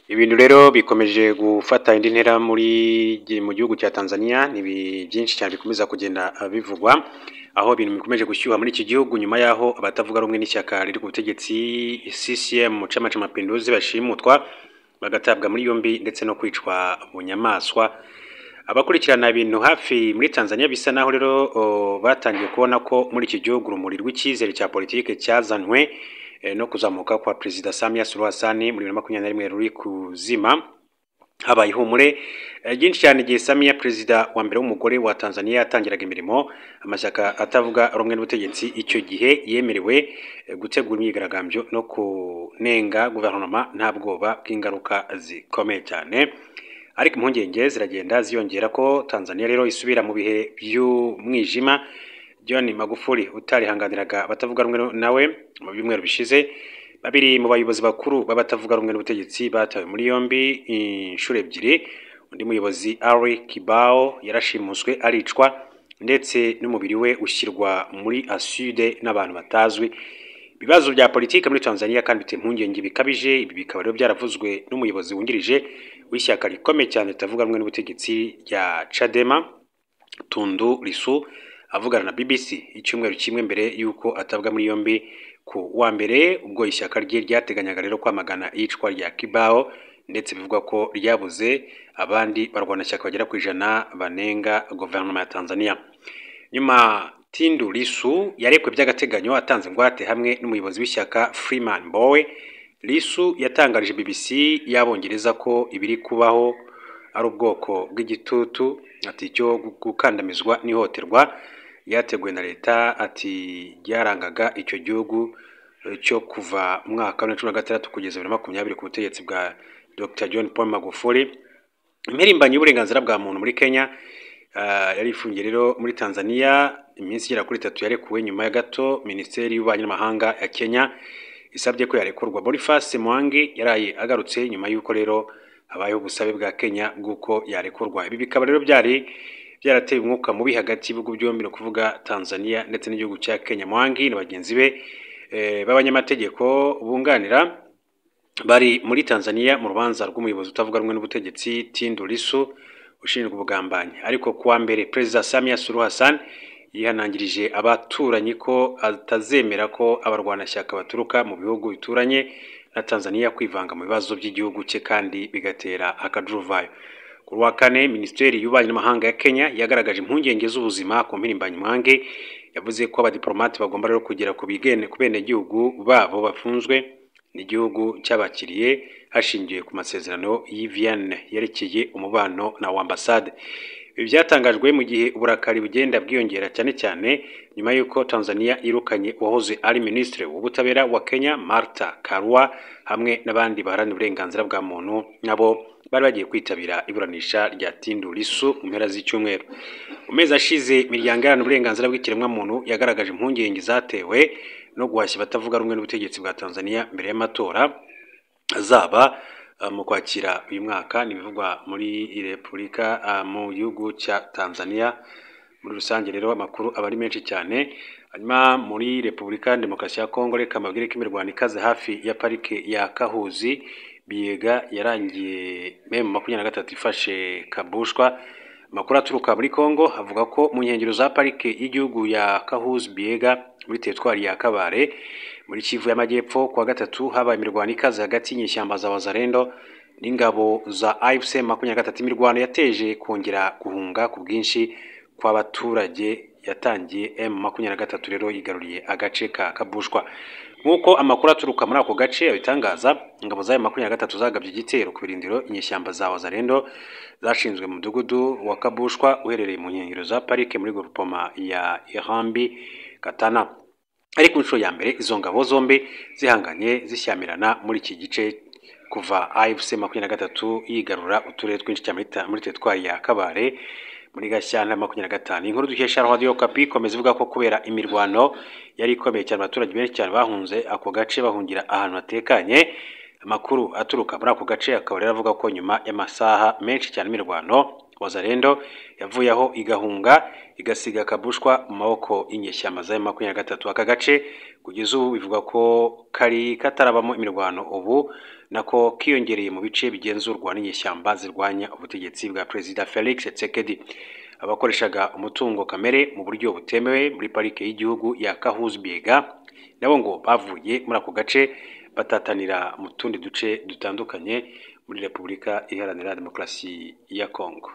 Ibintu rero bikomeje gufata indi ntera mu gihugu cya Tanzania. Ni byinshi cyane bikomeza kugenda bivugwa, aho ibintu bikomeje gushyuha muri iki gihugu nyuma y'aho abatavuga rumwe n'ishyaka riri ku butegetsi CCM, Chama cha Mapinduzi, bashimutwa, bagatabwa muri yombi ndetse no kwicwa bunyamaswa. Abakurikirana ibintu hafi muri Tanzania bisa naho rero batangiye kubona ko muri iki gihugu urumuri rw'icyizere cya politike cyazanwe no kuzamuka kwa Perezida Samia Suluhu Hassan muri 2021 ruri kuzima. Habaye ihumure ryinshi cyane igihe Samia, perezida wa mbere w'umugore wa Tanzania, yatangiraga imirimo. Amashyaka atavuga rumwe n'ubutegetsi icyo gihe yemerewe gutegura imyigaragambyo no kunenga guverinoma nta bwoba bw'ingaruka zikomeye cyane. Ariko impungenge ziragenda ziyongera ko Tanzania rero isubira mu bihe by'umwijima. John Magufuli utarihanganiraga abatavuga rumwe nawe. Mu byumweru bishize, babiri mu bayobozi bakuru b'abatavuga rumwe n'ubutegetsi batawe muri yombi inshuro ebyiri. Undi muyobozi, Ali Kibao, yarashimuswe, aricwa, ndetse n'umubiri we ushyirwa muri aside n'abantu batazwi. Ibibazo bya politiki muri Tanzania kandi biteye impungenge bikabije. Ibi bikaba rero byaravuzwe n'umuyobozi wungirije w'ishyaka rikomeye cyane ritavuga rumwe n'ubutegetsi rya Chadema, Tundu Lissu, avugana na BBC icyumweru kimwe mbere y'uko atabwa muri yombi ku wa mbere, ubwo ishyaka rye ryateganyaga rero kwamagana iyicwa rya Kibao, ndetse bivugwa ko ryabuze abandi barwanashyaka bagera ku 100 banenga guverinoma ya Tanzania. Nyuma Tundu Lissu yarekuwe by'agateganyo atanze ingwate hamwe n'umuyobozi w'ishyaka Freeman Mbowe. Lissu yatangarije BBC y'Abongereza ko ibiri kubaho ari ubwoko bw'igitutu, ati cyo gukandamizwa n'ihohoterwa ryateguwe na leta, ati ryarangaga icyo gihugu cyo kuva mu mwaka wa 2016 kugeza 2020 ku butegetsi bwa Dr John Paul Magufuli. Impirimbanyi y'uburenganzira bwa muntu muri Kenya yari ifungiye rero muri Tanzania iminsi igera kuri 3 yarekuwe nyuma ya gato Minisiteri y'Ububanyi n'Amahanga ya Kenya isabye ko yarekurwa. Boniface Mwangi yaraye agarutse nyuma y'uko rero habayeho ubusabe bwa Kenya bw'uko yarekurwa. Ibi bikaba rero byari byarateye umwuka mubi hagati y'ibihugu byombi, ni ukuvuga Tanzania ndetse n'igihugu cya Kenya. Mwangi na bagenzi be b'abanyamategeko bunganira bari muri Tanzania mu rubanza rw'umuyobozi utavuga rumwe n'ubutegetsi Tundu Lissu ushinjwa ubugambanyi. Ariko kuwa mbere, Perezida Samia Suluhu Hassan yihanangirije abaturanyi ko atazemera ko abarwanashyaka baturuka mu bihugu bituranye na Tanzania kwivanga mu bibazo by'igihugu cye kandi bigatera akaduruvayo. Ku wa kane, Minisiteri y'Ububanyi n'Amahanga ya Kenya yagaragaje impungenge z'ubuzima ku mpirimbanyi Mwangi. Yavuze ko abadiplomate bagomba rero kugera ku bigene ku benegihugu babo bafunzwe n'igihugu cyabakiriye hashingiwe ku masezerano y'i Vienne yerekeye umubano na ambasade. Ibi byatangajwe mu gihe uburakari bugenda bwiyongera, cyane cyane nyuma y'uko Tanzania yirukanye uwahoze ari minisitiri w'ubutabera wa Kenya, Martha Karua, hamwe n'abandi baharanira uburenganzira bwa muntu nabo bari bagiye kwitabira iburanisha rya Tundu Lissu mu mpera z'icyumweru. Mu mezi ashize, imiryango iharanira uburenganzira bw'ikiremwamuntu yagaragaje impungenge zatewe no guhashya abatavuga rumwe n'ubutegetsi bwa Tanzania mbere y'amatora azaba mu Kwakira uyu mwaka. Ni ibivugwa muri Repubulika mu gihugu cya Tanzania muri rusange. Rero amakuru aba ari menshi cyane. Hanyuma muri Repubulika Demokarasi ya Kongo, reka mbabwire ko imirwano ikaze hafi ya parike ya Kahuzi Biega yarangiye M23 ifashe Kabushwa. Amakuru aturuka muri Kongo avuga ko mu nkengero za parike y'igihugu ya Kahuzi Biega muri teritwari ya Kabare muri Kivu y'Amajyepfo, kuwa gatatu habaye imirwano ikaze hagati y'inyeshyamba za Wazalendo n'ingabo za AFC 23. Imirwano yateje kongera guhunga ku bwinshi kw'abaturage yatangiye M23 rero yigaruriye agace ka Kabushwa. Nk'uko amakuru aturuka muri ako gace abitangaza, ingabo za M23 zagabye igitero ku birindiro inyeshyamba za Wazalendo zashinzwe mu mudugudu wa Kabushwa uherereye mu nkengero za parike muri groupement ya Irambi Katana. Ariko inshuro ya mbere izo ngabo zombi zihanganye zishyamirana muri iki gice kuva AFC 23 yigarura uturere twinshi cyane muri teritwari ya Kabare muri Gashyantare 25. Inkuru dukesha Radio Okapi ikomeza ivuga ko kubera imirwano yari ikomeye cyane, abaturage benshi cyane bahunze ako gace bahungira ahantu hatekanye. Amakuru aturuka muri ako gace akaba rero avuga ko nyuma y'amasaha menshi cyane imirwano, Wazalendo yavuye aho igahunga, igasiga Kabushwa mu maboko y'inyeshyamba za 23. Aka gace Kugeza ubu bivuga ko kari katarabamo imirwano, ubu nako kiyongereye mu bice bigenzurwa n'inyeshyamba zirwanya ubutegetsi bwa Perezida Felix Tshisekedi. Abakoreshaga umutungo kamere mu buryo butemewe muri parike y'igihugu ya Kahuzi Biega nabo ngo bavuye muri ako gace batatanira mu tundi duce dutandukanye muri Repubulika Iharanira Demokarasi ya Kongo.